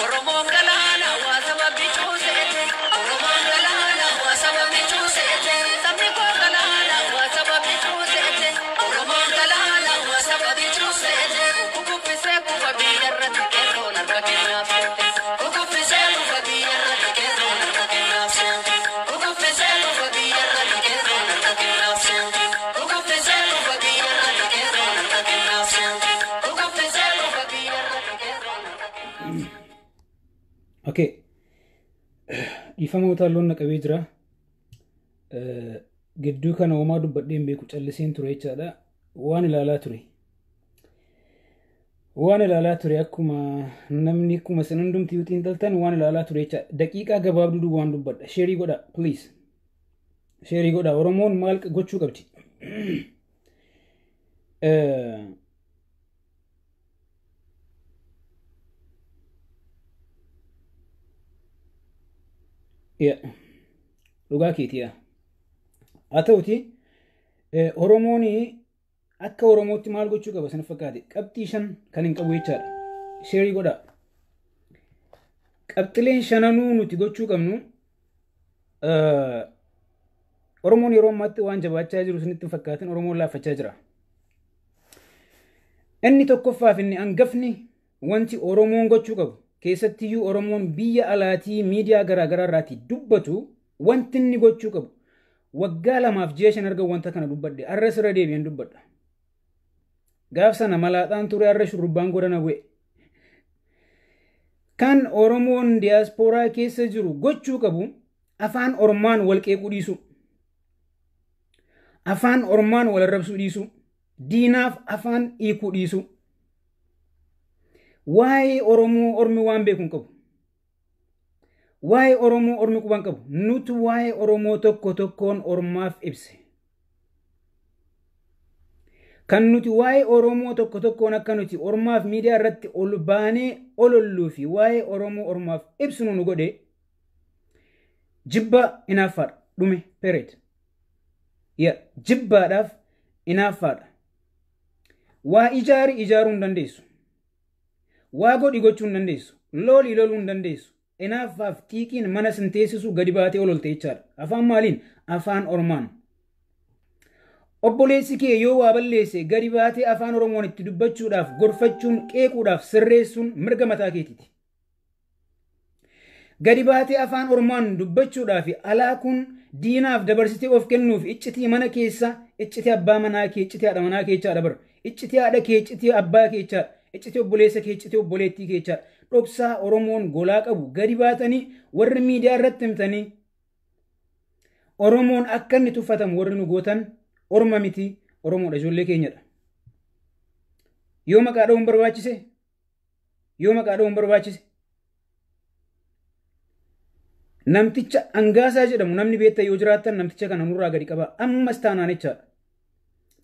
Oromoon galaana waa saba bichuu seete. Oromoon galaana waa saba bichuu seete. Sabni koo galaana waa saba bichuu seete. Oromoon galaana waa saba bichuu seete. Kukuffisee kufa biyyarratti qeerroon harka kennaaf seete. Kukuffisee kufa biyyarratti qeerroon harka kennaaf seete. Kukuffisee kufa biyyarratti qeerroon harka kennaaf seete. Kukuffisee kufa biyyarratti qeerroon harka kennaaf seete. Kukuffisee kufa biyyarratti qeerroon harka kennaaf seete. Okay. Dhiifama utaalloon na qabee jira. Gidduu kana homaa dubbadhee hin beeku, calliseen ture jechaadha. Waan ilaalaa ture. Waan ilaalaa ture, akkuma namni, akkuma isin hundumti xiinxaltan, waan ilaalaa ture jechaadha. Daqiiqaa gabaabduu waan dubbadha. Share godha, please. Share godha. Oromoon maal gochuu qabdi? Yaa, dhugaa keeti yaa. Haa ta'uti, Oromoon akka Oromootti maal gochuu qaba sana fakkaate? Qabxii 5 kan hin qabu jechaadha. Share godha. Qabxileen shananuu nuti gochuu qabnu, Oromoon yeroo ammaatti waan jabaachaa jiru isinitti hin fakkaatin, Oromoon laaffachaa jira. Inni tokkoffaaf inni hangafni wanti Oromoon gochuu qabu, keessattiyyuu Oromoon biyya alaatii miidiyaa garaagaraa irraatii dubbatu, wanti inni gochuu qabu, waggaa 2f ji'a 5 erga wanta kana dubbadhe, har'a sirra deebi'een dubbadha. Gaaf sana malaaxaan ture, har'a shurrubbaan godhana bu'e. Kan Oromoon diyaaspooraa keessa jiru gochuu qabu, afaan Ormaan wal qeequu dhiisu. Afaan Ormaan wal arrabsuu dhiisu. Diinaaf afaan hiikuu dhiisu. Waa'ee Oromoo Ormi waan beeku hin qabu. Waa'ee Oromoo Ormi quban qabu. Nuti waa'ee Oromoo tokko tokkoon Ormaaf ibse. Kan nuti waa'ee Oromoo tokko tokkoon akka nuti Ormaaf miidiyaa irratti ol baanee ololluu fi waa'ee Oromoo Ormaaf ibsinu nu godhe jibba, inaaffaadha. Dhume, period. Yaa, jibbaadhaaf inaaffaadha. Waa ijaari ijaaruu hin dandeessu. Waa godhi gochuu hin dandeessu. Loolii loluu hin dandeessu. Inaaffaaf xiiqiin mana sin teessisu, gadi baatee ololte jechaadha. Afaan maaliin? Afaan Ormaan. Obboleessi kee yoo waa balleesse, gadi baatee afaan Oromoon itti dubbachuudhaaf, gorfachuun, qeequudhaaf, sirreessuun mirga mataa keetiiti. Gadi baatee afaan Ormaan dubbachuudhaaf, alaakuun, diinaaf dabarsitee of kennuuf, iccitii mana keessa, iccitii abbaa manaa kee, iccitii haadha manaa kee jechaadha bara. Iccitii haadha kee, iccitii abbaa kee jechaadha. Iccitii obboleessa kee, iccitii obboleettii kee jechaadha. Dhoksaa Oromoon golaa qabu gadi baatanii warri miidiyaa irratti himtanii Oromoon akka inni tuffatamu warri nu gootan Orma miti, Oromoodha, ijoollee keenyadha. Yoo maqaa dha'uun barbaachise, yoo maqaa dha'uun barbaachise, namticha Angaasaa jedhamu namni beektan yoo jiraattan, namticha kana nurraa gadi qabaa ammas taanaan jechaadha.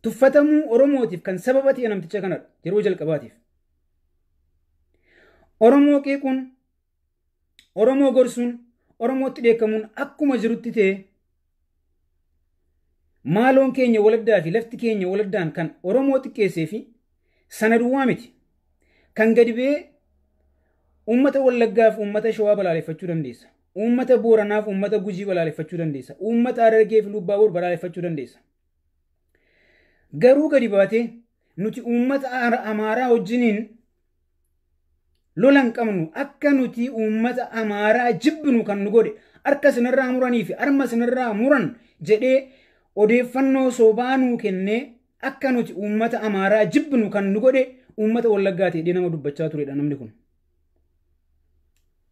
Tuffatamuu Oromootiif kan sababa ta'e namticha kanadha yeroo jalqabaatiif. Oromoo qeequun, Oromoo gorsuun, Oromootti dheekkamuun akkuma jirutti ta'e, maaloon keenya waladdaa fi lafti keenya waladdaan kan Oromoo xiqqeessee fi sana duwwaa miti. Kan gadi ba'ee uummata Wallaggaaf uummata Shawaa balaaleffachuu dandeessa. Uummata Booranaaf uummata Gujii balaaleffachuu dandeessa. Uummata Harargee fi Lubbaabur balaaleffachuu dandeessa. Garuu gadi baatee nuti uummata Amaaraa wajjiniin lola hin qabnu, akka nuti uummata Amaaraa jibbinu kan nu godhe harka sinirraa muranii fi harma sinirraa muran jedhee odeeffannoo sobaa nuu kennee akka nuti uummata Amaaraa jibbinu kan nu godhe uummata Wallaggaa ta'ee nama dubbachaa turedha namni kun.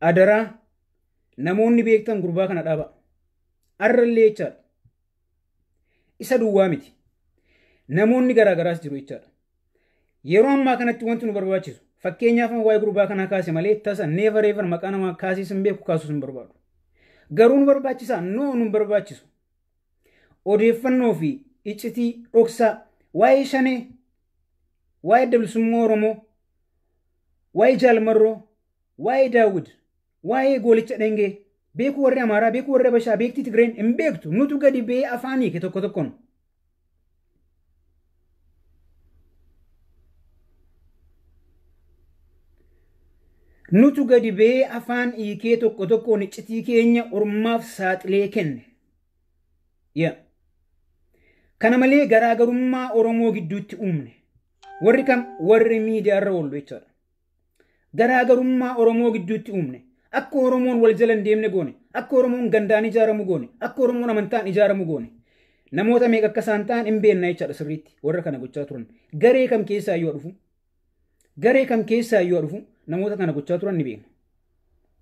Adaraa, namoonni beektan gurbaa kana dhaaba. Arrallee jechaadha. Isa duwwaa miti. Namoonni garaagaraas jiru jechaadha. Yeroo ammaa kanatti wanti nu barbaachisu, fakkeenyaaf waa'ee gurbaa kanaa kaase malee, tasa never ever maqaa namaa kaasiis hin beeku, kaasuus hin barbaadu. Garuu nu barbaachisaa? No, nu barbaachisu. Odeeffannoo fi iccitii dhoksaa waa'ee Shanee, waa'ee Adda Bilisummaa Oromoo, waa'ee Jaalmarroo, waa'ee Daawud, waa'ee Goolicha Dhengee beekuu warri Amaaraa, beekuu warri Habashaa, beektii Tigreen hin beektu. Nutu gadi ba'ee afaan hiike tokko tokkoon. Nutu gadi ba'ee afaan hiikee tokko tokkoon iccitii keenya ormaaf saaxilee kenne. Yaa. Kana malee garaagarummaa Oromoo gidduutti uumne. Warri kam warri miidiyaarra oolu jechaadha. Garaagarummaa Oromoo gidduutti uumne. Akka Oromoon wal jala hin deemne goone. Akka Oromoon gandaan ijaaramu goone. Akka Oromoon amantaan ijaaramu goone. Namoota meeqa akka isaan ta'an hin beekna jechaadha sirriitti warra kana gochaa turan. Garee kam keessaa iyyuu dhufu. Garee kam keessaa iyyuu dhufu namoota kana gochaa turan ni beekna.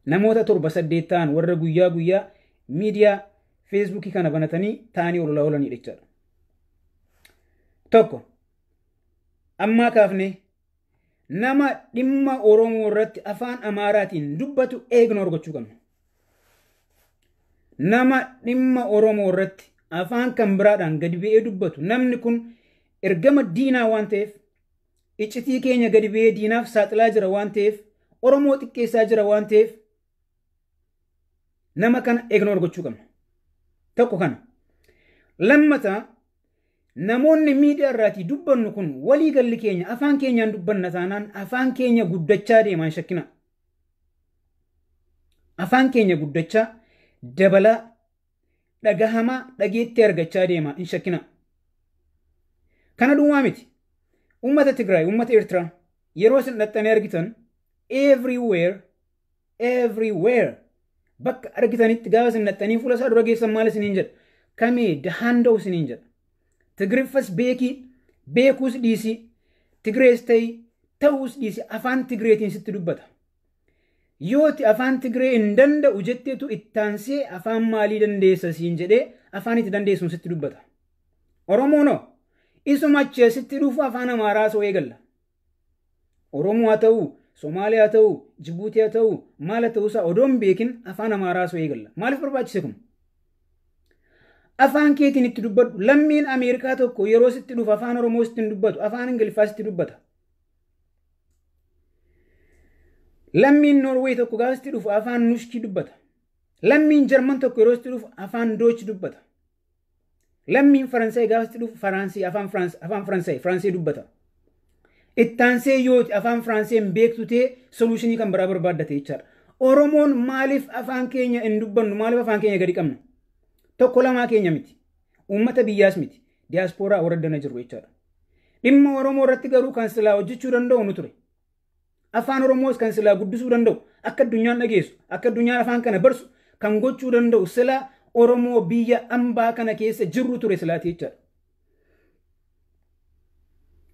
Namoota 7 8 ta'an warra guyyaa guyyaa miidiyaa Feesbuukii kana banatanii ta'anii ololaa oolanidha jechaadha. Tokko ammaa kaafne nama dhimma Oromoo irratti afaan Amaaraatiin dubbatu eegnoo gochuu qabna. Nama dhimma Oromoo irratti afaan kan biraadhaan gadi ba'ee dubbatu namni kun ergama diinaa waan ta'eef iccitii keenya gadi ba'ee diinaaf saaxilaa jira waan ta'eef Oromoo xiqqeessaa jira waan ta'eef nama kana eegnoo gochuu qabna. Tokko kana. Lammataa namoonni miidiyaa irraatii dubbannu kun walii galli keenya afaan keenyaan dubbanna taanaan afaan keenya guddachaa deemaa hin shakkina. Afaan keenya guddachaa dabalaa dhagahamaa dhageetti argachaa deemaa hin shakkina. Kana duwwaa miti. Uummata Tigraay, uummata Eertiraa yeroo isin dhaxxanii argitan everywhere everywhere bakka argitanitti gaafa isin dhaxxanii fuula isaa dura geessan maal isiniin jedha? Kamee dahanda'u isiniin jedha. Tigriffas beekii, beekuus dhiisii, Tigrees ta'ii, ta'uus dhiisii afaan Tigreetiin sitti dubbata. Yooti afaan Tigree hin danda'u jetteetu ittaansee afaan maalii dandeessa siin jedhee afaan itti dandeessuun sitti dubbata. Oromoonoo isuma achi asitti dhufu afaan Amaaraa soo eegalla. Oromoo haa ta'u, Somaalee haa ta'u, Jibuutii haa ta'u, maal haa ta'uusaa odoo hin beekin afaan Amaaraa soo eegalla. Maaliif barbaachise kun? Afaan keetiin itti dubbadhu. Lammiin Ameerikaa tokko yeroo sitti dhufu afaan Oromoo sitti hin dubbatu, afaan Ingiliffaa sitti dubbata. Lammiin Noorweey tokko gaafa sitti dhufu afaan Nushkii dubbata. Lammiin Jarman tokko yeroo sitti dhufu afaan Dooch dubbata. Lammiin Faransaay gaafa sitti dhufu Faraansii afaan Faransaay Firaansii dubbata. Ittaansee yooti afaan Firaansii hin beektu ta'e soluushinii kan biraa barbaaddate jechaadha. Oromoon maaliif afaan keenya hin dubbannu? Maaliif afaan keenya gadi qabna? Tokko lamaa keenya miti. Uummata biyyaas miti. Diyaaspooraa warra dana jiru jechaadha. Dhimma Oromoo irratti garuu kan silaa hojjechuu danda'u nu ture. Afaan Oromoos kan silaa guddisuu danda'u, akka addunyaan dhageessu, akka addunyaan afaan kana barsu kan gochuu danda'u silaa Oromoo biyya ambaa kana keessa jirru ture silaati jechaadha.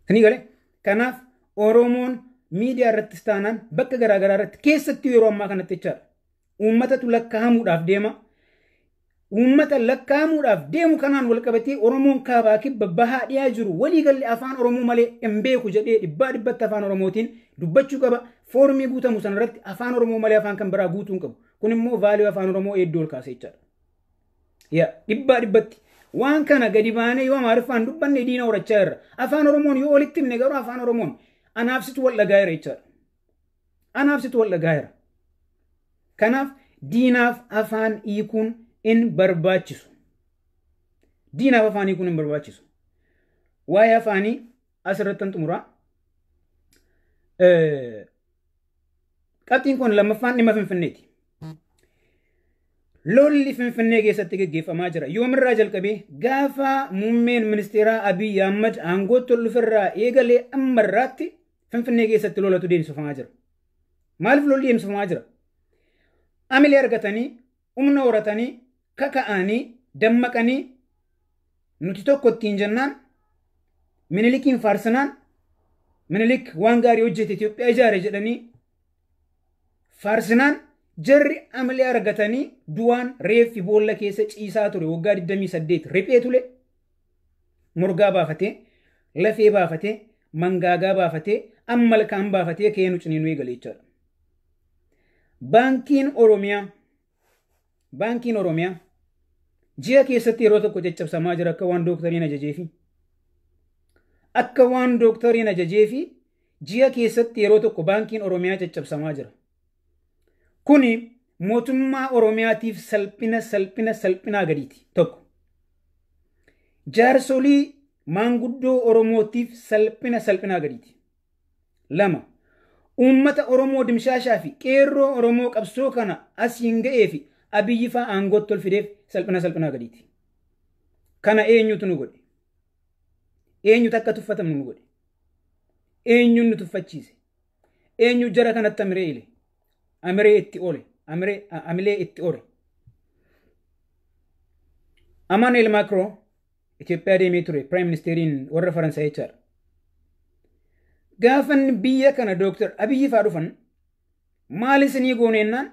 Isinii galee? Kanaaf Oromoon miidiyaa irrattis taanaan bakka garaagaraa irratti keessattuu yeroo ammaa kanatti jechaadha. Uummatatu lakkaa'amuudhaaf deema. Uummata lakkaa'amuudhaaf deemu kanaan wal qabatee Oromoon kaabaa kibba bahaa dhiyaa jiru waliigalli afaan Oromoo malee hin beeku jedhee dhibbaa dhibbatti afaan Oromootiin dubbachuu qaba. Foormii guutamu sanarratti afaan Oromoo malee afaan kan biraa guutuu hin qabu. Kun immoo vaaliyoo afaan Oromoo hedduu ol kaasa jechaadha. Yaa dhibbaa dhibbatti waan kana gadi baanee yoo Amaariffaan dubbanne diina horachaa jirra. Afaan Oromoon yoo walitti himne garuu afaan Oromoon anaafsitu wal dhagaa jira jechaadha. Anaafsitu wal dhagaa jira. Kanaaf diinaaf afaan hiikuun hin barbaachisu. Diinaaf afaan hiikuun hin barbaachisu. Waa'ee afaanii asirratti xumuraa. Qabxiin kun lammaffaan dhimma Finfinneeti. Lolli Finfinnee keessatti gaggeeffamaa jira. Yoomirraa jalqabee gaafa muummeen ministeeraa Abiy Ahmad aangootti ol dhuferraa eegalee ammarraatti Finfinnee keessatti lolatu deemsifamaa jira. Maaliif lolli deemsifamaa jira? Amilee argatanii, humna horatanii, kaka'anii, dammaqanii nuti tokko ittiin jennaan Minilikiin faarsinaan Minilik waan gaarii hojjete Itoophiyaa ijaare jedhanii faarsinaan jarri amilee argatanii du'aan reeffi boolla keessa ciisaa ture waggaa 28 riphee ture morgaa baafatee lafee baafatee mangaagaa baafatee amma ilkaan baafatee keenu ciniinuu eegale jechaadha. Baankiin Oromiyaa ji'a keessatti yeroo tokko caccabsamaa jira akka waan dooktariin ajajeefi. Akka waan dooktariin ajajeefi ji'a keessatti yeroo tokko baankiin Oromiyaa caccabsamaa jira. Kuni mootummaa Oromiyaatiif salphina salphina salphinaa gadiiti tokko. Jaarsolii maanguddoo Oromootiif salphina salphinaa gadiiti. Lama. Uummata Oromoo dimshaashaa fi qeerroo Oromoo qabsoo kana asiin ga'ee fi Abiyyi fa'aa aangootti ol fideef salphina salphinaa gadiiti. Kana eenyutu nu godhe? Eenyutu akka tuffatamnu nu godhe? Eenyuun nu tuffachiise? Eenyu jara kanatti amiree ile? Amiree itti oole? Amilee itti ore? Emmanuel Macron Itoophiyaa deemee ture, Prime Ministeriin warra Faransaay jechaadha. Gaafan biyya kana Dooktar Abiyyi fa'aa dhufan maal isinii gooneennaan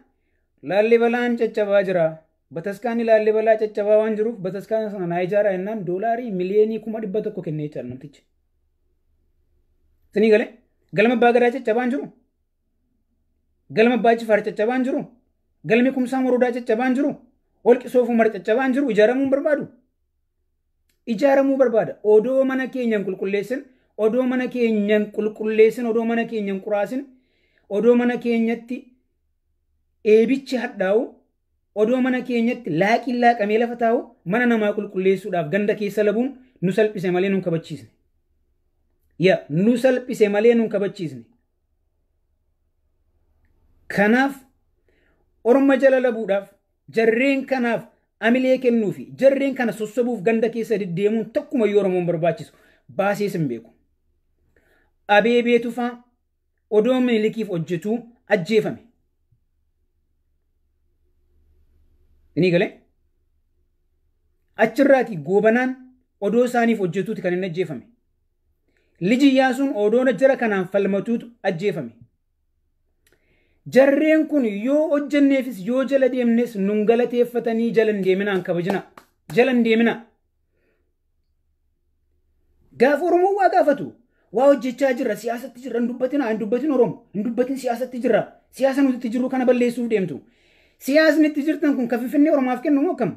Laallibalaan caccabaa jira. Bataskaanni Laallibalaa caccabaa waan jiruuf bataskaana sana naa ijaaraa jennaan $100,000,000 kennee jechaadha namtichi. Isinii galee galma abbaa gadaa caccabaa hin jiru. Galma abbaa Jifaar caccabaa hin jiru. Galmi Kumsaa Morodaa caccabaa hin jiru. Holqi Soofuu Mar caccabaa hin jiru. Ijaaramuu hin barbaadu. Ijaaramuu barbaada. Odoo mana keenyan qulqulleessin, odoo mana keenyan qulqulleessin, odoo mana keenyan quraasin, odoo mana keenyatti eebichi hadhaa'u, odoo mana keenyatti laaqiin laaqamee lafa taa'u mana namaa qulqulleessuudhaaf ganda keessa labuun nu salphise malee nun kabachiisne. Yaa nu salphise malee nun kabachiisne. Kanaaf orma jala labuudhaaf jarreen kanaaf amilee kennuu fi jarreen kana sossobuuf ganda keessa deddeemuun tokkumayyuu Oromoon barbaachisu baasees hin beeku. Abeebee Tufaa odoo Minilikiif hojjetuu ajjeefame. Inni galee achirraati Goobanaan odoo isaaniif hojjetuuti kan inni ajjeefame. Liji Iyyaasuun odoo jara kanaan falmatuutu ajjeefame. Jarreen kun yoo hojjenneefis yoo jala deemnes nun galateeffatanii jala hin deeminaan kabajina. Jala hin deemina. Gaafa Oromoo waa gaafatu waa hojjechaa jirra siyaasatti jirra hin dubbatina hin dubbatin Oromoo hin dubbatin siyaasatti jirra siyaasa nuti itti jirru kana balleessuuf deemtu. Siyaasni itti jirtan kun kan Finfinnee Oromaaf kennu moo akkam?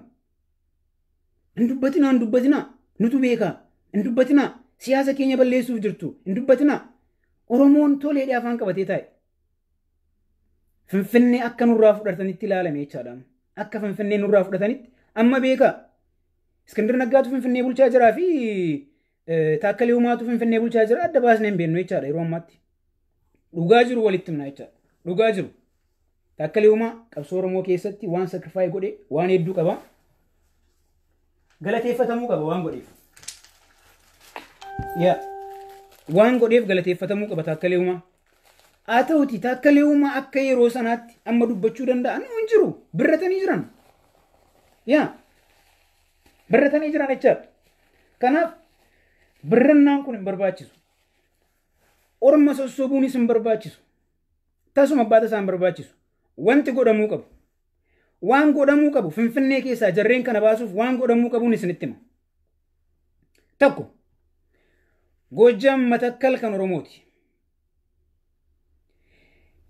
Hin dubbatina hin dubbatina nutu beeka hin dubbatina siyaasa keenya balleessuuf jirtu hin dubbatina. Oromoon toleedhaa afaan qabatee taa'e. Finfinnee akka nurraa fudhatanitti ilaalame jechaadha. Akka Finfinnee nurraa fudhatanitti amma beeka. Iskindir Naggaatu Finfinnee bulchaa jiraa fi Taakkalee Uumaatu Finfinnee bulchaa jira adda baasnee hin beeknu jechaadha yeroo ammaatti. Dhugaa jiru walitti himna jechaadha. Dhugaa jiru. Taakkalee Uumaa qabsoo Oromoo keessatti waan sacrifice godhe waan hedduu qaba. Galateeffatamuu qaba waan godheef. Yaa waan godheef galateeffatamuu qaba Taakkalee Uumaa. Haa ta'uti Taakkalee Uumaa akka yeroo sanaatti amma dubbachuu danda'an hin jiru. Birratanii jiran. Yaa birratanii jiran jechaadha. Kanaaf birrannaan kun hin barbaachisu. Orma sossobuunis hin barbaachisu. Tasuma abbaa tasaa hin barbaachisu. Wanti godhamuu qabu. Waan godhamuu qabu Finfinnee keessaa jarreen kana baasuuf waan godhamuu qabuun isinitti hima. Tokko Goojjam Matakkal kan Oromooti.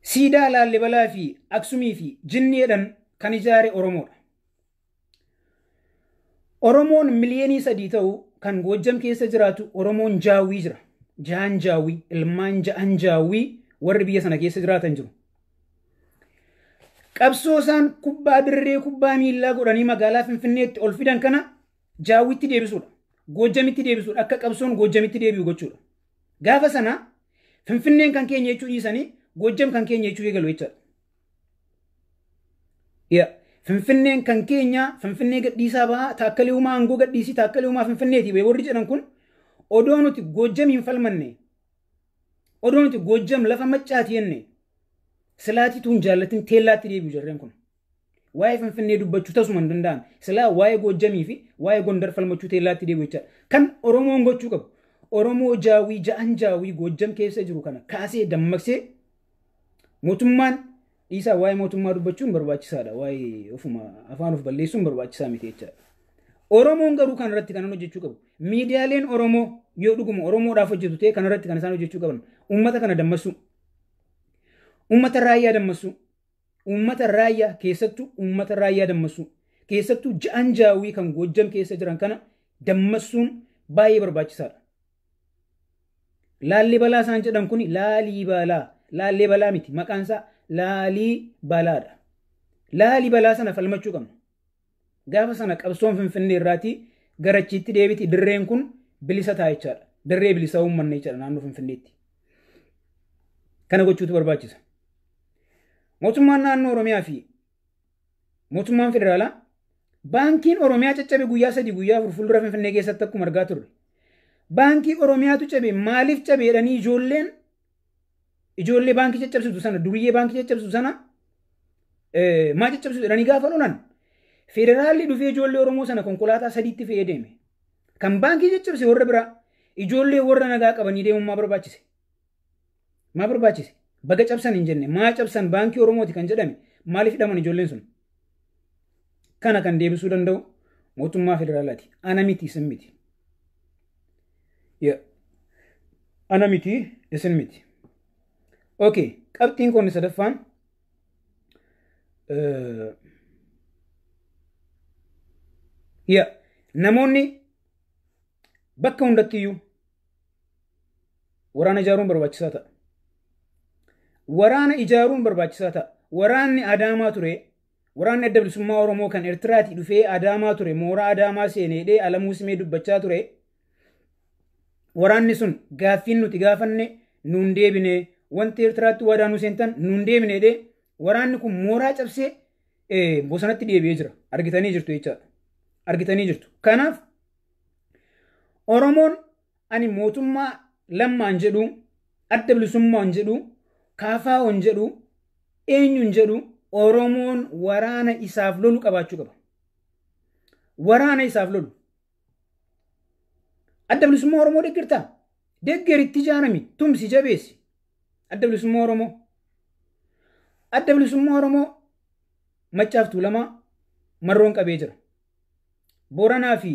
Siidaa Laallibalaa fi Aksumii fi Jinniidhaan kan ijaare Oromoodha. Oromoon 3 miliyoonii ta'u kan Goojjam keessa jiraatu Oromoon Jaawwii jira. Ja'an Jaawwii, ilmaan ja'an Jaawwii warri biyya sana keessa jiraatan jiru. Qabsoo isaan kubbaa dirree kubbaa miillaa godhanii magaalaa Finfinneetti ol fidan kana Jaawwitti deebisuudha. Goojjamitti deebisuudha. Akka qabsoon Goojjamitti deebi'u gochuudha. Gaafa sana Finfinneen kan keenya jechuu dhiisanii Goojjam kan keenya jechuu eegalu jechaadha. Yaa Finfinneen kan keenya Finfinnee gadhiisaa bahaa Taakkalee Uumaa aangoo gadhiisii Taakkalee Uumaa Finfinneeti warri jedhan kun odoo nuti Goojjam hin falmanne odoo nuti Goojjam lafa maccaati jenne silaatii tuun jaallatin teellaatti deebi'u jarreen kun. Waa'ee Finfinnee dubbachuu tasuma hin danda'an. Silaa waa'ee Goojjamii fi waa'ee Gondar falmachuu teellaatti deebi'u jechaadha. Kan Oromoon gochuu qabu. Oromoo Jaawwii ja'an Jaawwii Goojjam keessa jiru kana kaasee dammaqsee mootummaan dhiisaa waa'ee mootummaa dubbachuun barbaachisaadha. Waa'ee ofuma afaan of balleessuun barbaachisaa miti jechaadha. Oromoon garuu kan irratti kan hojjechuu qabu. Miidiyaaleen Oromoo yoo dhuguma Oromoodhaaf hojjetu ta'e kan irratti kan isaan hojjechuu qaban uummata kana dammassuu. Uummata raayyaa dammassuu. Uummata raayyaa keessattuu uummata raayyaa dammassuu. Keessattuu ja'an Jaawwii kan Goojjam keessa jiran kana dammassuun baay'ee barbaachisaadha. Laallibalaa isaan jedhan kun Laalibalaa. Laallibalaa miti maqaan isaa Laalibalaadha. Laalibalaa sana falmachuu qabna. Gaafa sana qabsoon Finfinnee irraatii garachiitti deebiti dirreen kun bilisa ta'a jechaadha. Dirree bilisaa uummanne jechaadha naannoo Finfinneetti. Kana gochuutu barbaachisa. Mootummaan naannoo Oromiyaa fi mootummaan federaalaa baankiin Oromiyaa caccabe guyyaa 3 guyyaa 4 fuuldura Finfinnee keessatti akkuma argaa turre. Baankii Oromiyaatu cabe maaliif cabe jedhanii ijoollee baankii caccabsitu sana duriyyee baankii caccabsitu sana maa caccabsitu jedhanii gaafa lolan federaalli dhufee ijoollee Oromoo sana konkolaataa 3tti fe'ee deeme. Kan baankii caccabse warra biraa ijoollee warra nagaa qabanii deemuun maa barbaachise? Maa barbaachise? Baga cabsan hin jenne maa cabsan baankii Oromooti kan jedhame maaliif hidhaman ijoolleen sun? Kana kan deebisuu danda'u mootummaa federaalaati. Ana miti isin miti. Ana miti isin miti. Okay, qabxiin kun sadaffaan namoonni bakka hundattiyyuu waraana ijaaruun barbaachisaa ta'a. Waraana ijaaruun barbaachisaa ta'a. Waraanni Adaamaa ture, waraanni adda bilisummaa Oromoo kan Eertiraatii dhufee Adaamaa ture, mooraa Adaamaa seeneedhee Alamuu Simee dubbachaa ture. Waraanni sun gaaffiin nuti gaafanne nuun deebine, wanti Eertiraatti waadaa nu seentan nuun deebineedhee waraanni kun mooraa cabsee bosonatti deebi'ee jira. Argitanii jirtu jechaadha. Argitanii jirtu. Kanaaf Oromoon ani mootummaa lammaan jedhu, adda bilisummaan jedhu, kaafaa'oon jedhu, eenyuun jedhu Oromoon waraana isaaf lolu qabaachuu qaba. Waraana isaaf lolu. Adda bilisummaa Oromoo deeggartaa? Deeggaritti ijaarami, tumsi, jabeessi. Adda bilisummaa Oromoo. Adda bilisummaa Oromoo Maccaaf Tuulamaa Marroon qabee jira. Booranaa fi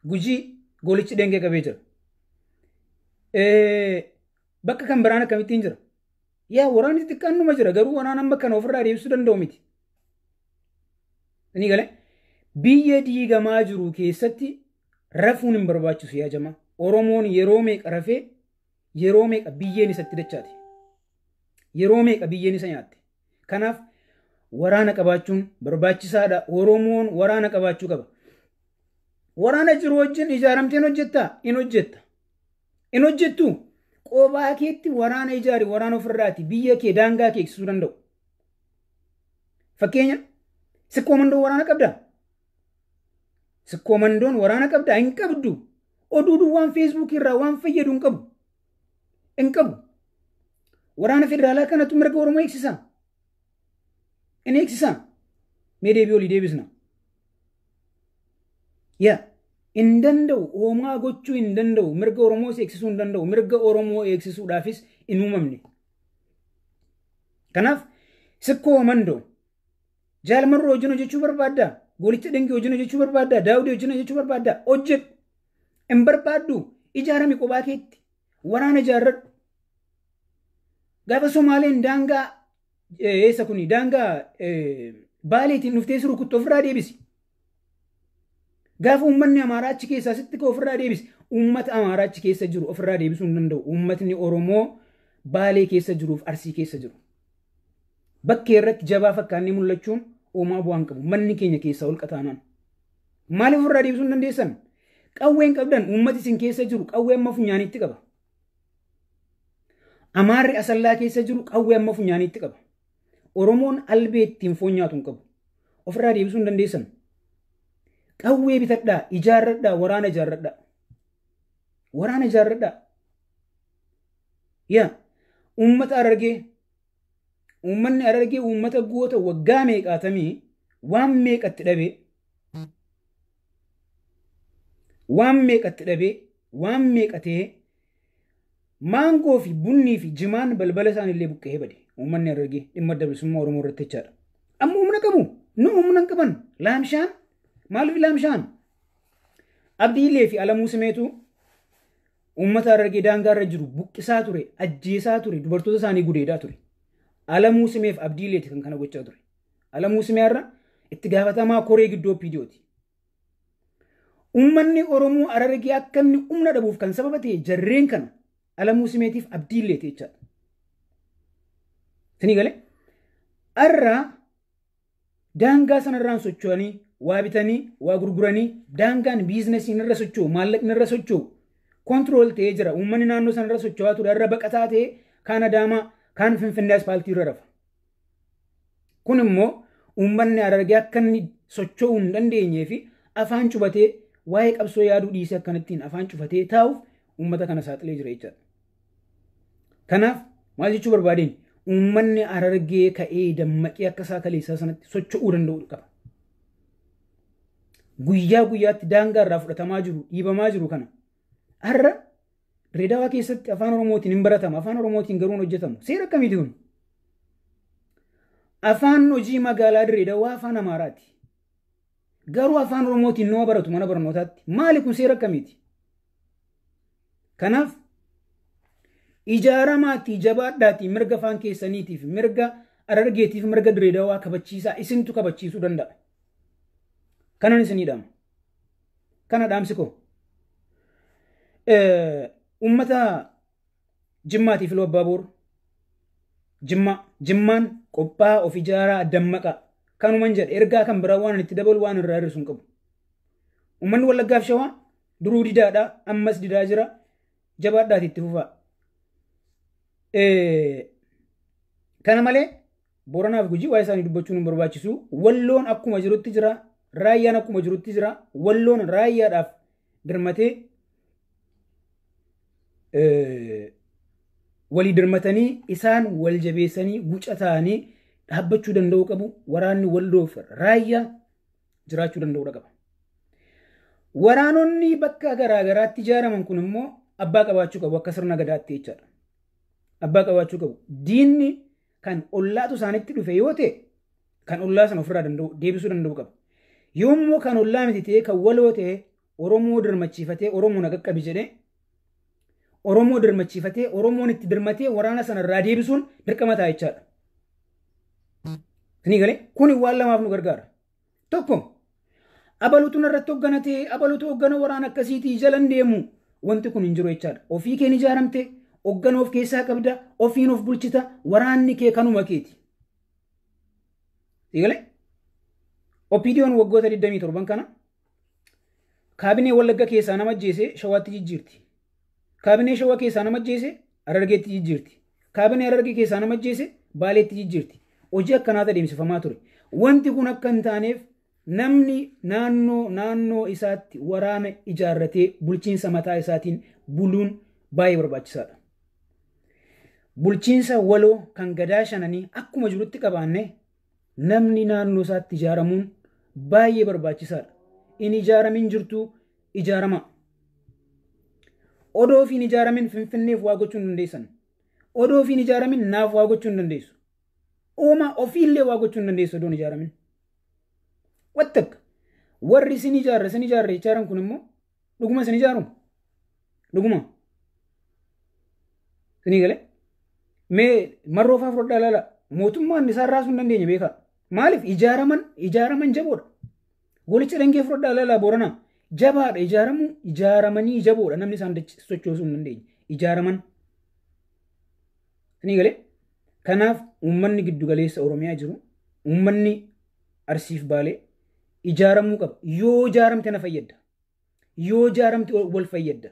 Gujii Goolichi Dengee qabee jira. Bakka kan biraan akkamittiin jira? Yaa waraanni xixiqqaan numa jira garuu waraana amma kana ofirraa deebisuu danda'u miti. Inni galee biyya diigamaa jiru keessatti rafuun hin barbaachisu yaa jamaa. Oromoon yeroo meeqa rafee yeroo meeqa biyyeen isatti dachaate. Yeroo meeqa biyyeen isa nyaatte. Kanaaf waraana qabaachuun barbaachisaadha. Oromoon waraana qabaachuu qaba. Waraana jiru wajjin ijaaramteen hojjettaa? In hojjetta. In hojjettu. Qobaa keetti waraana ijaari, waraana ofirraati biyya kee daangaa kee eegsisuu danda'u. Fakkeenya sikkoo mandoon waraana qabdaa? Sikkoo mandoon waraana qabdaa? Hin qabdu. Oduu duwwaan feesbuukii irraa waan fayyadu hin qabu. Hin qabu. Waraana federaalaa kanatu mirga Oromoo eegsisaa? In eegsisaa? Mee deebii olii deebisna. Yaa hin danda'u, hoomaa gochuu hin danda'u, mirga Oromoos eegsisuu hin danda'u, mirga Oromoo eegsisuudhaafis hin uumamne. Kanaaf sikkoo mandoo Jaalmarroo wajjin hojjechuu barbaaddaa? Goolicha Dengee wajjin hojjechuu barbaaddaa? Daawudii wajjin hojjechuu barbaaddaa? Hojjedhu. Hin barbaaddu. Ijaarami qophaa keetti. Waraana ijaarradhu. Gaafa Somaaleen daangaa eessa kuni daangaa Baaleetiin dhuftee si rukuttu ofirraa deebisi. Gaafa uummanni Amaaraa achi keessaa sitti ka'u ofirraa deebisi. Uummata Amaaraa achi keessa jiru ofirraa deebisuu hin danda'u. Uummatni Oromoo Baalee keessa jiruuf Arsii keessa jiru. Bakkee irratti jabaa fakkaannee mul'achuun uumaa bu'aan qabu. Manni keenya keessaa ol qataanaan. Maaliif ofirraa deebisuu hin dandeessan? Qawween qabdan uummati isin keessa jiru qawwee amma funyaaniitti qaba. Amaarri Asallaa keessa jiru qawwee amma funyaaniitti qaba. Oromoon albee ittiin foon nyaatu hin qabu. Ofirraa deebisuu hin dandeessan. Qawwee bitadhaa, ijaarradhaa, waraana ijaarradhaa. Waraana ijaarradhaa. Yaa uummata Harargee, uummanni Harargee uummata goota waggaa meeqaatamii waan meeqatti dhabee waan meeqatti dhabee waan meeqatee maangoo fi bunnii fi jimaan balbala isaaniillee buqqee bade. Uummanni Harargee dhimma adda bilisummaa Oromoo irratti jechaadha. Amma humna qabu, nu humna hin qaban. Laamshaan maaliif laamshaan? Abdiilee fi Alamuu Simeetu uummata Harargee daangaa irra jiru buqqisaa ture, ajjeesaa ture, dubartoota isaanii gudeedaa ture. Alamuu Simeef Abdiileeti kan kana gochaa ture. Alamuu Simee irra itti gaafatamaa koree gidduu OPDOti. Uummanni Oromoo Harargee akka inni humna dhabuuf kan sababa ta'e jarreen kana Alamuu Simeetiif Abdiileeti jechaadha. Isinii galee har'a daangaa sanarraan socho'anii waa bitanii waa gurguranii daangaan biizinasiin irra socho'u maallaqni irra socho'u kontirool ta'ee jira. Uummanni naannoo sanarra socho'aa ture har'a baqataa ta'ee kaan Adaamaa Kaan Finfinnee aspaaltii irra rafa. Kun immoo uummanni Harargee akka inni socho'uu hin dandeenyee fi afaan cufatee waa'ee qabsoo yaaduu dhiisee akkanattiin afaan cufatee taa'uuf uummata kana saaxilee jira jechaadha. Kanaaf maal jechuu barbaadeen uummanni Harargee ka'ee dammaqee akka isaa kaleessaa sanatti socho'uu danda'u qaba. Guyyaa guyyaatti daangaa irraa fudhatamaa jiru, dhiibamaa jiru kana. Har'a Dirreedawaa keessatti afaan Oromootiin hin baratama, afaan Oromootiin garuu hin hojjetamu. Seera akkamiiti kun? Afaan hojii magaalaa Dirreedawaa afaan Amaaraati. Garuu afaan Oromootiin nama baratu mana barnootaatti. Maali kun seera akkamiiti? Kanaaf ijaaramaatii jabaadhaatii mirga afaan keessaniitiif mirga Harargeetiif mirga Dirreedawaa kabachiisaa isintu kabachiisuu danda'a. Kanan isinii dhaama. Kana dhaamsi koo. Uummata Jimmaatiif Iluu Abbaa Boor Jimmaan qophaa of ijaaraa dammaqaa. Kanuman jedha ergaa kan biraa waan itti dabalu waan irraa hir'isu hin qabu. Uummanni Wallaggaaf Shawaa duruu didaadha ammas didaa jira jabaadhaati itti fufaa. Kana malee Booranaaf Gujii waa'ee isaanii dubbachuun hin barbaachisu. Walloon akkuma jirutti jira. Raayyaan akkuma jirutti jira. Walloon raayyaadhaaf dirmatee walii dirmatanii isaan wal jabeessanii guca ta'anii dhaabbachuu danda'uu qabu. Waraanni Walloof raayyaa jiraachuu danda'uu qaba. Waraanonni bakka garaa garaatti ijaaraman kun immoo abbaa qabaachuu qabu akka sirna gadaatti jechaadha. Abbaa qabaachuu qabu. Diinni kan ollaatu isaanitti dhufe yoo ta'e kan ollaa sana ofirraa danda'u deebisuu danda'u qaba. Yoommoo kan ollaa miti ta'e kan waloo ta'e Oromoo dirmachiifatee Oromoo na qaqqabi jedhee Oromoo dirmachiifatee Oromoon itti dirmatee waraana sana irraa deebisuun dirqama ta'a jechaadha. Isinii galee kuni waan lamaaf nu gargaara. Tokko abaluutu narratti hoogganatee abaluutu hooggana waraana akkasiitii jalan deemu wanti kun hin jiru jechaadha. Ofii keen ijaaramte hooggana of keessaa qabda ofiin of bulchita waraanni kee kanuma keeti. Isinii galee OPDO'n waggoota 27 kana kaabinee Wallagga keessaa nama ajjeese Shawaatti jijjiirti. Kaabinee Shawaa keessaa nama ajjeese Harargeetti jijjiirti. Kaabinee Harargee keessaa nama ajjeese Baaleetti jijjiirti. Hojii akkanaatu adeemsifamaa ture. Wanti kun akka hin taaneef namni naannoo isaatti waraana ijaarratee bulchiinsa mataa isaatiin buluun baay'ee barbaachisaadha. Bulchiinsa waloo kan gadaa shananii akkuma jirutti qabaanne namni naannoo isaatti ijaaramuun baay'ee barbaachisaadha. In ijaaramin jirtu ijaarama. Odoo ofiin ijaaramin Finfinneef waa gochuu hin dandeessan. Odoo ofiin ijaaramin naaf waa gochuu hin dandeessu. Uumaa ofiillee waa gochuu hin dandeessu odoon ijaaramin. Wattakka warri isin ijaarre ijaaran kun immoo dhuguma isin ijaaru. Dhuguma. Isinii galee mee marroo fa'aa fudhadhaa ilaala. Mootummaan isaan raasuu hin dandeenye beekaa. Maaliif ijaaraman jaboodha. Golicha dhangee fudhadhaa ilaala Booranaa. Jabaadha ijaaramanii jaboodha namni isaan sochoosuu hin dandeenye. Ijaaraman. Isinii galee kanaaf uummanni giddugaleessa Oromiyaa jiru uummanni Arsiif Baalee ijaaramuu qaba. Yoo ijaaramte na fayyadda. Yoo ijaaramte wal fayyadda.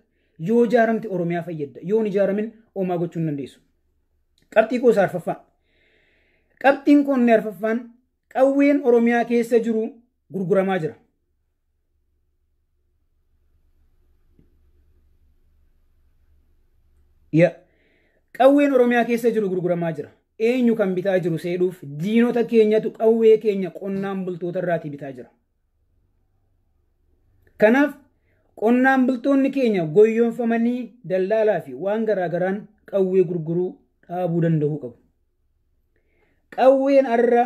Yoo ijaaramte Oromiyaa fayyadda. Yoo hin ijaaramin homaa gochuu hin dandeessu. Qabxii koo isa arfaffaa. Qabxiin koo inni arfaffaan qawween Oromiyaa keessa jiru gurguramaa jira. Qawween Oromiyaa keessa jiru gurguramaa jira. Eenyu kan bitaa jiru seedhuuf diinota keenyatu qawwee keenya qonnaan bultoota irraatii bitaa jira. Kanaaf qonnaan bultoonni keenya goyyoonfamanii daldalaa fi waan garaagaraan qawwee gurguruu dhaabuu danda'uu qabu. Qawween har'a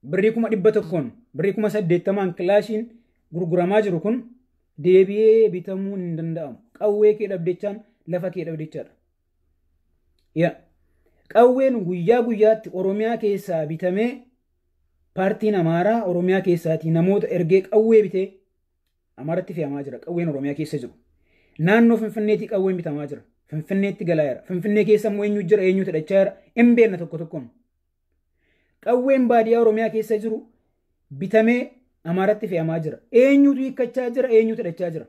birrii 100,000 birrii 80,000 kilaashiin gurguramaa jiru kun deebi'ee bitamuun hin danda'amu. Qawwee kee dhabdechaan lafa kee dhabdechaadha. Qawween guyyaa guyyaatti Oromiyaa keessaa bitamee paartiin Amaaraa Oromiyaa keessaatii namoota ergee qawwee bitee Amaaratti fe'amaa jira. Qawween Oromiyaa keessa jiru. Naannoo Finfinneetii qawween bitamaa jira. Finfinneetti galaa jira. Finfinnee keessa immoo eenyu jira eenyu hidhachaa jira hin beekna tokko tokkoon. Qawween baadiyyaa Oromiyaa keessa jiru bitamee Amaaratti fe'amaa jira. Eenyutu hiikkachaa jira eenyutu hidhachaa jira.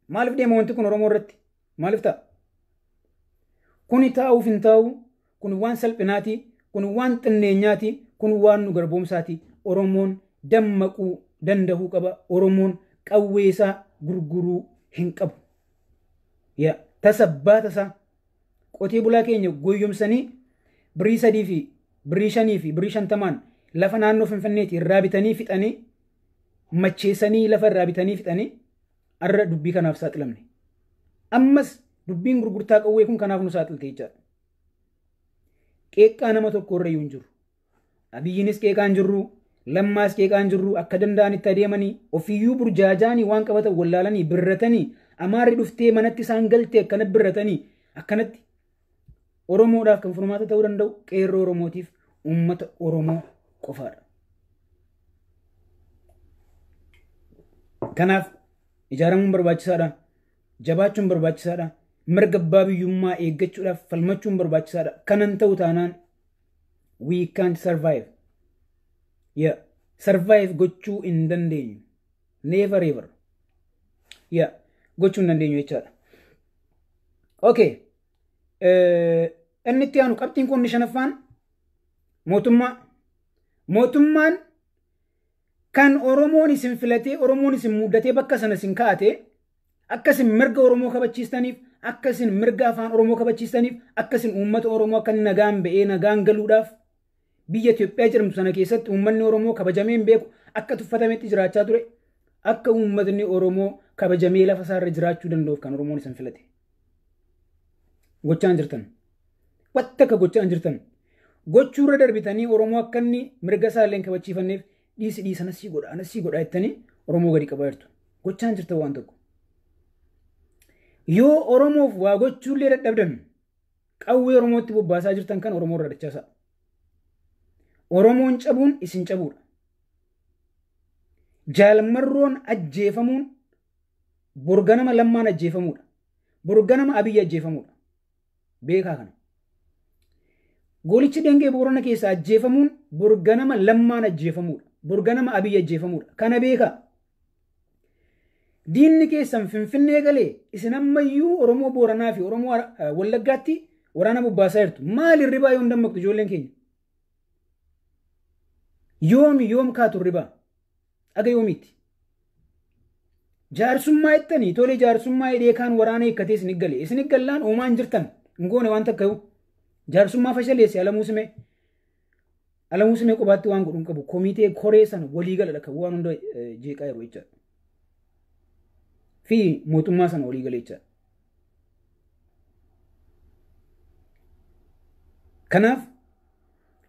Maaliif deema wanti kun Oromoo irratti? Maaliif ta'a? Kuni taa'uuf hin taa'u, kun waan salphinaati, kun waan xinneenyaati, kun waan nu garboomsaati. Oromoon dammaquu danda'uu qaba. Oromoon qawwee isaa gurguruu hin qabu. Yaa tasa baatasaa qotee bulaa keenya goyyomsanii birrii 3 fi birrii 5 fi birrii 50 lafa naannoo Finfinneetti irraa bitanii fixanii macheessanii lafa irraa bitanii fixanii arra dubbii kanaaf saaxilamne. Ammas dubbiin gurgurtaa qawwee kun kanaaf nu saaxilte jechaadha. Qeeqqaa nama tokko irra iyyuu hin jiru. Abiyyiinis qeeqaa hin jirru, Lammaas qeeqaa hin jirru, akka danda'anitti adeemanii ofiyyuu burjaajaanii waan qabatan wallaalanii birratanii amaarri dhuftee manatti isaan galtee akkana birratanii akkanatti Oromoodhaaf kan furmaata ta'uu danda'u qeerroo Oromootiif uummata Oromoo qofaadha. Kanaaf ijaaramuun barbaachisaadha. Jabaachuun barbaachisaadha. Mirga abbaa biyyummaa eeggachuudhaaf falmachuun barbaachisaadha. Kanan ta'u taanaan we can't survive. Yeah. Survive gochuu hin dandeenyu. Never ever. Yeah. Gochuu hin dandeenyu jechaadha. Okay. Inni itti aanu qabxiin kun shanaffaan mootummaa. Mootummaan kan Oromoon isin filatee Oromoon isin muuddatee bakka sana isin kaa'ate akka isin mirga Oromoo kabachiistaniif, akka isin mirga afaan Oromoo kabachiistaniif, akka isin uummata Oromoo akka nagaan ba'ee nagaan galuudhaaf biyya Itoophiyaa jedhamtu sana keessatti uummanni Oromoo kabajamee hin beeku akka tuffatametti jiraachaa ture, akka uummatni Oromoo kabajamee lafa isaarra jiraachuu danda'uuf kan Oromoon isin filate. Gochaan jirtan. Watta akka gochaan jirtan. Gochuurra darbitanii Oromoo akka inni mirga isaallee hin kabachiifanneef dhiisi dhiisa anasii godha anasii godha jettanii Oromoo gadi qabaa jirtu. Gochaan jirtan waan tokko. Yoo Oromoof waa gochuullee dadhabdan qawwee Oromootti bobbaasaa jirtan kan Oromoo irra dachaasaa. Oromoon cabuun isin cabuudha. Jaalmarroon ajjeefamuun borganama Lammaan ajjeefamuudha. Borganama Abiyyi ajjeefamuudha. Beekaa kana. Goolichi Dengee Boorana keessa ajjeefamuun borganama Lammaan ajjeefamuudha. Borganama Abiyyi ajjeefamuudha. Kana beekaa. Diinni keessan Finfinnee galee isin ammayyuu Oromoo Booranaa fi Oromoo Wallaggaatti waraana bobbaasaa jirtu. Maal hirribaa yoom dammaqtu ijoolleen keenya? Yoomi yoom kaatu hirribaa? Aga yoomiitti? Jaarsummaa jettanii tolee jaarsummaa hidhee kaan waraana hiikkatee isin galee. Isin gallaan uumaan jirtan hin goone waan takka yoo. Jaarsummaa fashaleesse Alamuu Simee. Alamuu Simee qobaatti waan godhu hin qabu. Komitee koree sana walii galadha kan waan hunda jeeqaa jiru jechaadha. Fi mootummaa sana walii galee jechaadha. Kanaaf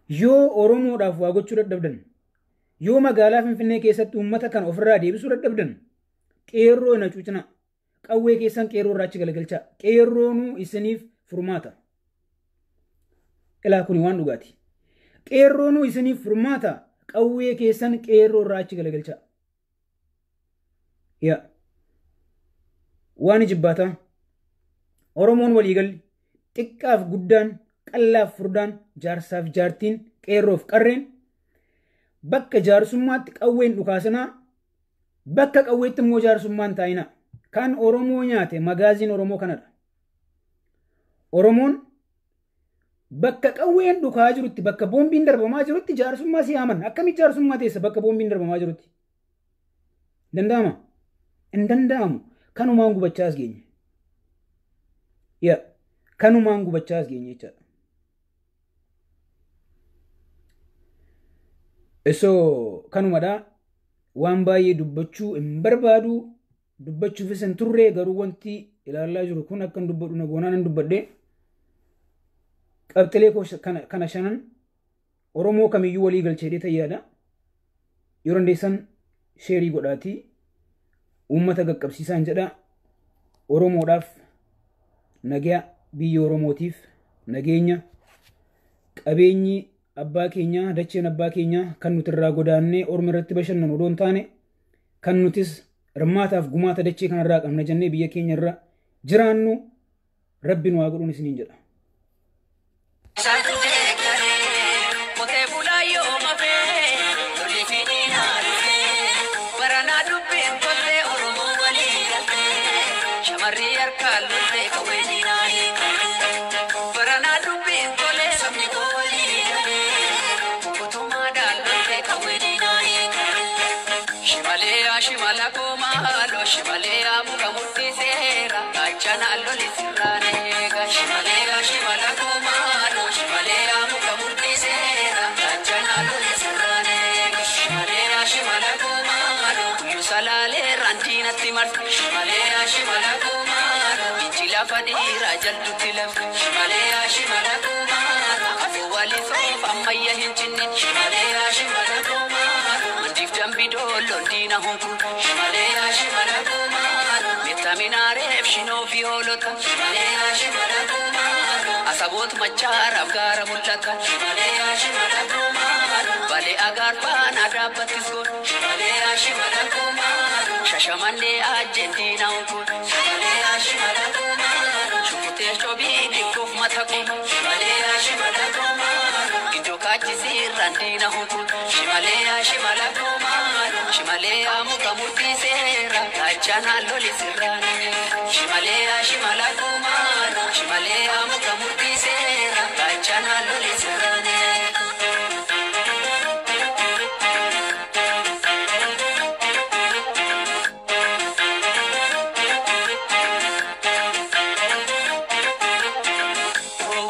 yoo Oromoodhaaf waa gochuu dadhabdan, yoo magaalaa Finfinnee keessatti uummata kana ofirraa deebisuu dadhabdan, qeerroo hin hacuucinaa. Qawwee keessan qeerroo irraa achi galagalchaa. Qeerroonuu isiniif furmaata. Ilaa kuni waan dhugaati. Qeerroonuu isiniif furmaata. Qawwee keessan qeerroo irraa achi galagalchaa. Yaa. Waan jibbaataa. Oromoon waliigalli xiqqaaf guddaan, qallaaf furdaan, jaarsaaf jaartiin, qeerroof qarreen bakka jaarsummaatti qawween dhukaasanaa, bakka qawweetti immoo jaarsummaan taa'inaa. Kan Oromoo nyaate magaaziin Oromoo kanadha. Oromoon bakka qawween dhukaa jirutti, bakka boombiin darbamaa jirutti jaarsummaa si yaaman. Akkamitti jaarsummaa teessa bakka boombiin darbamaa jirutti? Danda'ama? Hin danda'amu. Kanumaan gubachaa as geenye. Yaa, kanumaan gubachaa as geenye jechaadha. Isoo kanumadha. Waan baay'ee dubbachuu hin barbaadu. Dubbachuufis hin turre garuu wanti ilaalaa jiru kun akka hin dubbadhu na goonaan hin dubbadhe. Qabxilee koo kana shanan Oromoo kamiyyuu walii galchee jedhee tayyaadha. Yeroo dandeessan sheerii godhaatii uummata qaqqabsiisaan jedha. Oromoodhaaf nagaa, biyya Oromootiif nageenya, qabeenyi abbaa keenyaa, dacheen abbaa keenyaa kan nuti irraa godaannee orma irratti bashannanu odoo hin taane kan nutis hirmaataaf gumaata dachee kanarraa qabna jennee biyya keenya irra jiraannu Rabbi nu haa godhuun isiniin jedha. Qotee bulaa yoo mafee lolli finiinaa dhufee baranaa dubbiin toltee Oromoo walii galtee shamarri harkaan loltee qawwee diinaa hiikaltee. Shimaleeyaa shimala koomaaloo shimaleeyaa muka murtii seera gaachana loli sirraan eega. Shimaleeyaa shimala koomaaloo shimaleeyaa muka murtii seera gaachana loli sirraan eega. Shimaleeyaa shimala koomaaloo guyyuu salaalee raandiinatti marti. Shimaleeyaa shimala koomaaloo ijji lafa dhiiraa jaldutti lafa. Shimaleeyaa shimala koomaaloo afoo walii soof ammayya hin cinne. Shimaleeyaa shimala koomaaloo mandiif dambi doolloon diina hunku. Shimaleeyaa shimala koomaaloo meettaminaareef shinoo fi hoolota. Shimaleeyaa shimala koomaaloo asaboot machaaraaf gaara mul'ata. Shimaleeyaa shimala koomaaloo balee agaarfaan adaabbattis goon. Shimaleeyaa shimala koomaaloo shashamannee ajjeen diina hunku. Shimaleeyaa shimala koomaaloo shukutee shobii dikkoof mata kuma. Shimaleeyaa shimala koomaaloo iddoo kaachisiirraan diina hunku. Shimaleeyaa shimala koomaaloo shimaleeyaa muka murtii seera gaachana loli sirraan eega. Shimaleeyaa shimala koomaaloo shimaleeyaa muka murtii seera gaachana loli sirraan eega.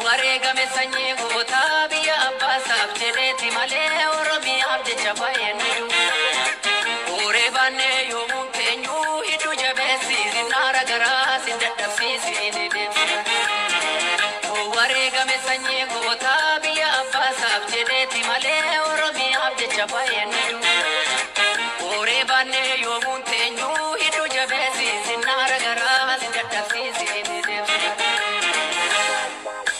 Wareegame sanyii gootaa biyya abbaasaaf jedheeti malee Oromiyaaf jecha baay'een ni du'u. Hooree baannee yoomuun keenyuu hiddu jabeessi zinnaara garaa sin dadhabsiisi ni deemsisa. Wareegame sanyii gootaa biyya abbaasaaf jedheeti malee Oromiyaaf jecha baay'een ni du'u. Hooree baannee yoomuun keenyuu hiddu jabeessi zinnaara garaa sin dadhabsiisi ni deemsisa.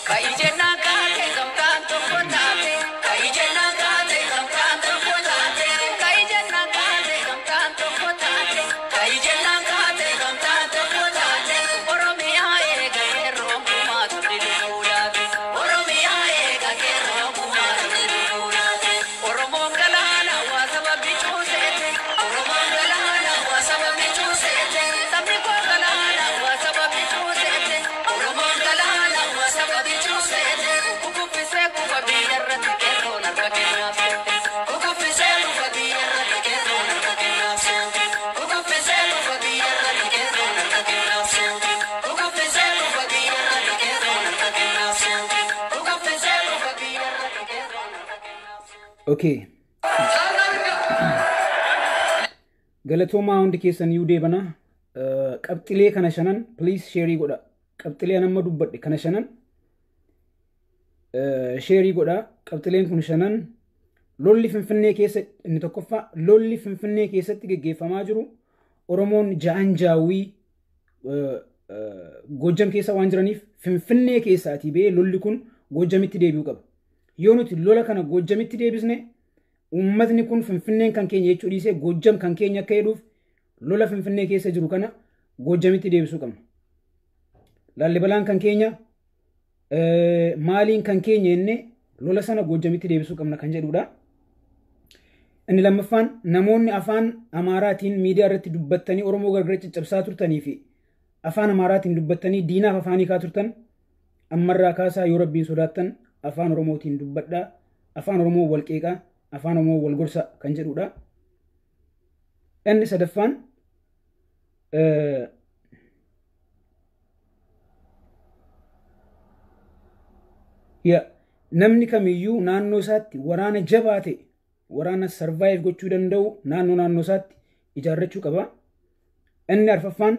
Ka'i jennaan kaate gamtaan tokko taate. Ka'i jennaan kaate gamtaan tokko taate. Ka'i jennaan kaate gamtaan tokko taate. Ka'i jennaan kaate gamtaan tokko taate. Oromiyaa eega qeerroon kumaa turre duudhaate. Oromiyaa eega qeerroon kumaa turre duudhaate. Oromoon galaana waa saba bichuu seete. Oromoon galaana waa saba bichuu seete. Sabni koo galaana waa saba bichuu seete. Oromoon galaana waa saba bichuu seete. Kukuffisee kufa biyyarratti qeerroon harka kennaaf seete. Kukuffisee kufa biyyarratti qeerroon harka kennaaf seete. Kukuffisee kufa biyyarratti qeerroon harka kennaaf seete. Kukuffisee kufa biyyarratti qeerroon harka kennaaf seete. Kukuffisee kufa biyyarratti qeerroon harka kennaaf seete. Okay. Galatoomaa hundi keessan iyyuu deebana. Qabxilee kana shanan please share godha. Qabxilee an amma dubbadhe kana shanan share godha. Qabxileen kun shanan lolli Finfinnee keessa inni tokkoffaa lolli Finfinnee keessatti geggeeffamaa jiru Oromoon ja'an jaawwii Gojjam keessa waan jiraniif Finfinnee keessaatii ba'ee lolli kun Gojjamitti deebi'uu qaba. Yoo nuti lola kana Gojjamitti deebisne uummatni kun Finfinneen kan keenya jechuu dhiisee Gojjam kan keenya akka jedhuuf lola Finfinnee keessa jiru kana Gojjamitti deebisuu qabna. Laallibalaan kan keenya maaliin kan keenya jennee lola sana Gojjamitti deebisuu qabna kan jedhudha. Inni lammaffaan namoonni afaan Amaaraatiin miidiyaa irratti dubbattanii Oromoo gargar caccabsaa turtanii fi afaan Amaaraatiin dubbattanii diinaaf afaanii kaa turtan ammarraa kaasaa yoo rabbiin sodaattan afaan Oromootiin dubbadhaa, afaan Oromoo wal qeeqaa, afaan Oromoo wal gorsa kan jedhudha. Inni sadaffaan namni kamiyyuu naannoo isaatti waraana jabaa ta'e waraana sarvaayiv gochuu danda'u naannoo naannoo isaatti ijaarrachuu qaba. Inni arfaffaan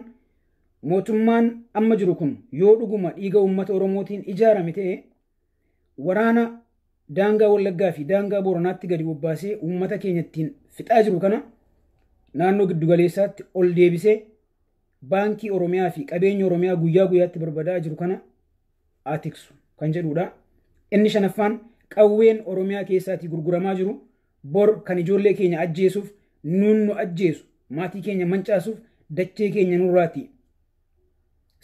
mootummaan amma jiru kun yoo dhuguma dhiiga uummata Oromootiin ijaarame ta'e waraana daangaa Wallaggaa fi daangaa Booranaatti gadi bobbaasee uummata keenya ittiin fixaa jiru kana naannoo giddugaleessaatti ol deebisee baankii Oromiyaa fi qabeenya Oromiyaa guyyaa guyyaatti barbadaa jiru kana haa tiksu kan jedhudha. Inni shanaffaan qawween Oromiyaa keessaatii gurguramaa jiru bor kan ijoollee keenya ajjeesuuf nuun nu ajjeesu maatii keenya mancaasuuf dachee keenya nurraati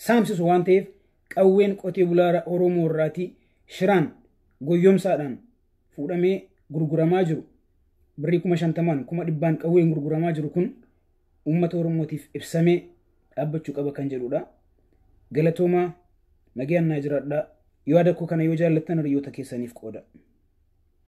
saamsisu waan ta'eef qawween qotee bulaa Oromoo irraatii shiraan goyyomsaadhaan fuudhamee gurguramaa jiru birrii 50,000 100,000 qawween gurguramaa jiru kun uummata Oromootiif ibsamee dhaabbachuu qaba kan jedhudha. Galatoomaa nagayaan naa jiraadhaa. Yoo yaada koo kana yoo jaallattan hiriyoota keessaniif qooda.